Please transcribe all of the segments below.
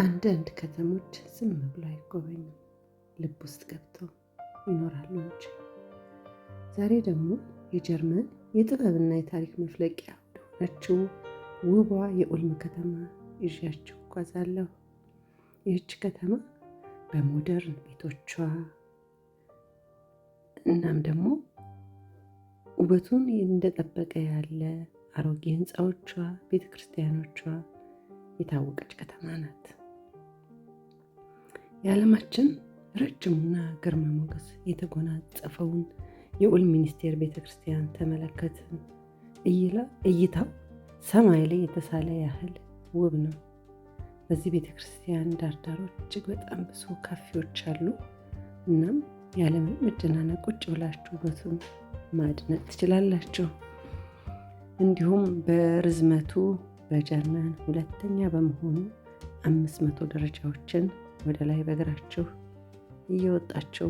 አንዳንድ ከተሞች ዝም ብሎ አይጎበኙም፣ ልብ ውስጥ ገብተው ይኖራሉ እንጂ። ዛሬ ደግሞ የጀርመን የጥበብና የታሪክ መፍለቂያ ወደሆነችው ውቧ የኡልም ከተማ ይዣችሁ እጓዛለሁ። ይህች ከተማ በ modern ቤቶቿ እናም ደግሞ ውበቱን እንደጠበቀ ያለ አሮጌ ህንፃዎቿ፣ ቤተ ክርስቲያኖቿ የታወቀች ከተማ ናት። የዓለማችን ረጅሙና ግርማ ሞገስ የተጎናጸፈውን የኡልም ሚኒስቴር ቤተ ክርስቲያን ተመለከትን። እይታው ሰማይ ላይ የተሳለ ያህል ውብ ነው። በዚህ ቤተ ክርስቲያን ዳርዳሮች እጅግ በጣም ብዙ ካፌዎች አሉ። እናም ያለምንም መጨናነቅ ቁጭ ብላችሁ ውበቱን ማድነቅ ትችላላችሁ። እንዲሁም በርዝመቱ በጀርመን ሁለተኛ በመሆኑ 500 ደረጃዎችን ወደ ላይ በእግራችሁ እየወጣችሁ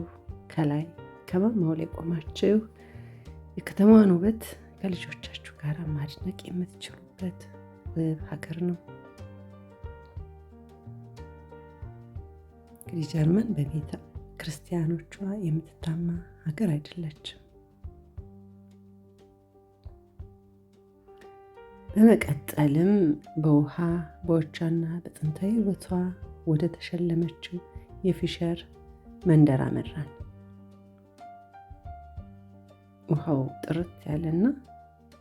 ከላይ ከማማው ላይ ቆማችሁ የከተማዋን ውበት ከልጆቻችሁ ጋር ማድነቅ የምትችሉበት ውብ ሀገር ነው። እንግዲህ ጀርመን በቤተ ክርስቲያኖቿ የምትታማ ሀገር አይደለችም። በመቀጠልም በውሃ በዎቿና በጥንታዊ ውበቷ ወደ ተሸለመችው የፊሸር መንደር አመራን። ውሃው ጥርት ያለና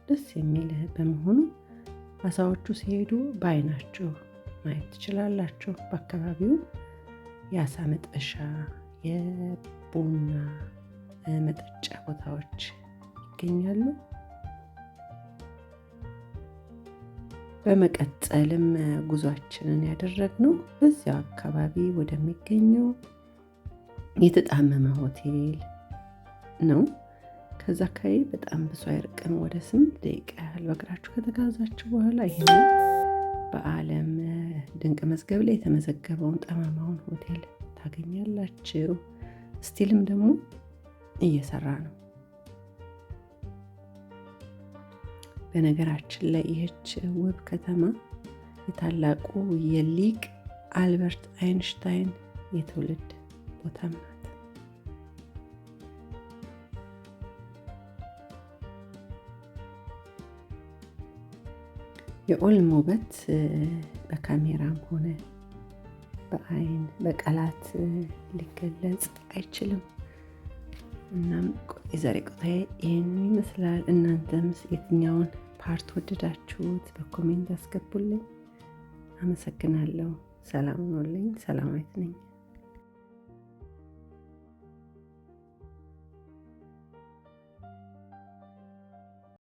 ደስ የሚል በመሆኑ አሳዎቹ ሲሄዱ በአይናችሁ ማየት ትችላላችሁ። በአካባቢው የአሳ መጥበሻ፣ የቡና መጠጫ ቦታዎች ይገኛሉ። በመቀጠልም ጉዟችንን ያደረግነው በዚያው አካባቢ ወደሚገኘው የተጣመመ ሆቴል ነው። ከዛ አካባቢ በጣም ብዙ አይርቅም። ወደ 8 ደቂቃ ያህል በእግራችሁ ከተጓዛችሁ በኋላ ይህንን በዓለም ድንቅ መዝገብ ላይ የተመዘገበውን ጠማማውን ሆቴል ታገኛላችሁ። Still ም ደግሞ እየሰራ ነው። በነገራችን ላይ ይህች ውብ ከተማ የታላቁ የሊቅ አልበርት አይንሽታይን የትውልድ ቦታም ናት። የኡልም ውበት በካሜራም ሆነ በአይን በቃላት ሊገለጽ አይችልም። እናም የዛሬ ቆይታዬ ይህን ይመስላል። እናንተም የትኛውን part ወደዳችሁት በ comment አስገቡልኝ። አመሰግናለሁ። ሰላም ሁኑልኝ። ሰላማዊት ነኝ።